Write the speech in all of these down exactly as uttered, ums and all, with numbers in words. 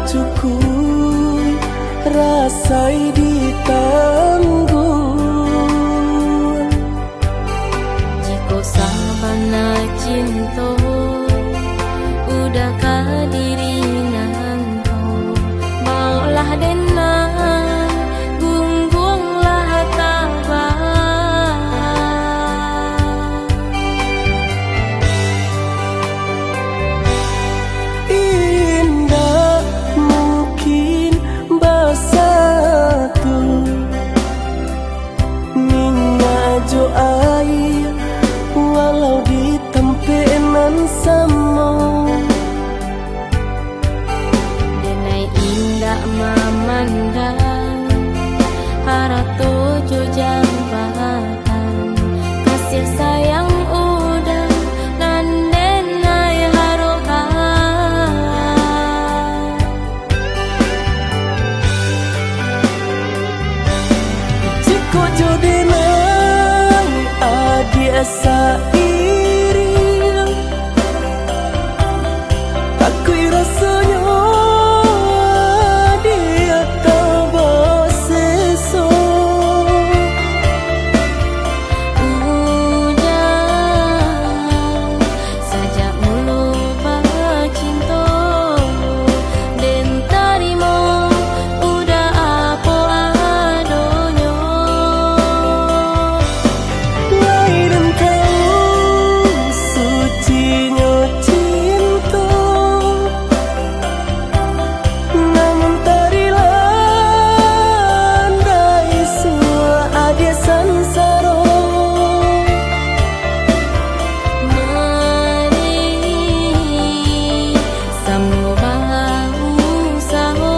Cukuik rasai ditangguang. Jikok sabana cinto udah ka diri nan ko, baoklah den nan gungguanglah tabah. Indak mungkin basatu minyak jo aia, walau di tampek nan samo. Denai indak mamandang harato jo jabatan, kasih sayang udah nan denai harokan. Jikok jo denai adiak sairiang, takuik rasonyo adiak tabah seso. Udah sajak mulo bacinto, den tarimo udah apo adonyo. Lai den tau sucinyo cinto, namun tarilah dari suak adiak sansaro. Mari samo bausaho,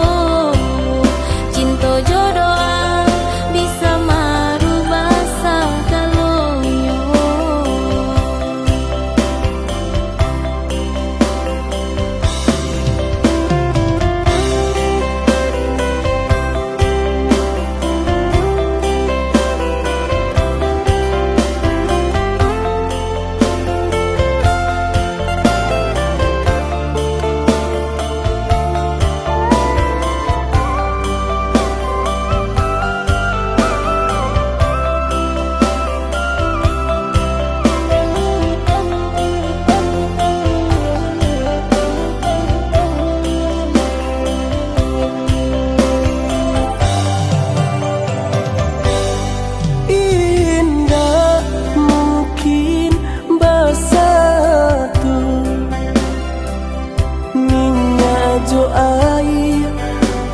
cinto jo doa bisa marubah sagalonyo. Indak mungkin basatu minyak jo aia,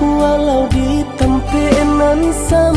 walau di tampek nan sama.